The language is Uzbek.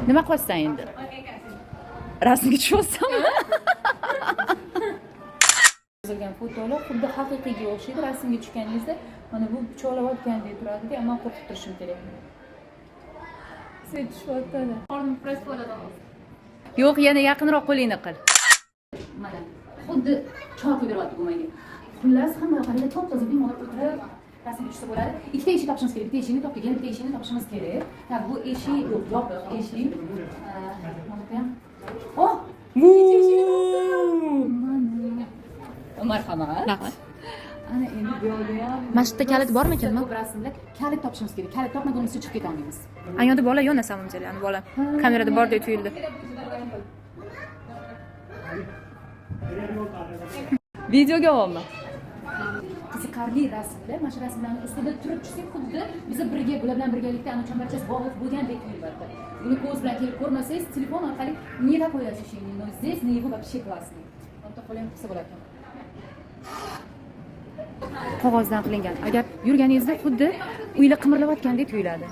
Nima qilyapsan endi? Rasmga tushyapsanmi? Yozilgan fotolar xuddi haqiqiyga o'xshaydi. Rasmga tushganingizda mana bu pichoqlayotgandek turadida, man qo'rqib turishim kerak. Sen tushyapti. Qornim press bo'ladi hozir. Yo'q, yana yaqinroq qo'lingni qil. Mana xuddi choy quyib beryapti bu menga. Xullas, hamma yoqlarida top toza bemalol o'tirib rasmga tushsa bo'ladi. Ikkita eshik topishimiz kerak. Bitta eshikni topdik, yana bitta eshikni topishimiz kerak. Так, bu eshik yo'q, yopiq eshik. Mana bu ham. Oh! Mana. Marhamat. Rahmat. Ana endi bu yoqda ham Mana shu yerda kalit bormikan? Ko'p rasmlar. Kalit topishimiz kerak. Kalit topmagunimizcha chiqib keta olmaymiz. Ayonda bola yo'q на самом деле, ani bola. Kamerada bordek tuyuldi. Videoga olma. Qiziqarli rasmlar, mana shu rasmlarni ustida turib tushsak, xuddi biza birga, bular bilan birgalikda ana chambarchas bog'liq bo'lgandek tuyuladi. Buni ko'z bilan kelib ko'rmasangiz, telefon orqali не такое ощущение, но здесь на его вообще классный. Bitta qo'li ham qilsa bo'lar ekan. Qog'ozdan qilingan. Agar yurganingizda xuddi uylar qimirlayotgandek tuyuladi.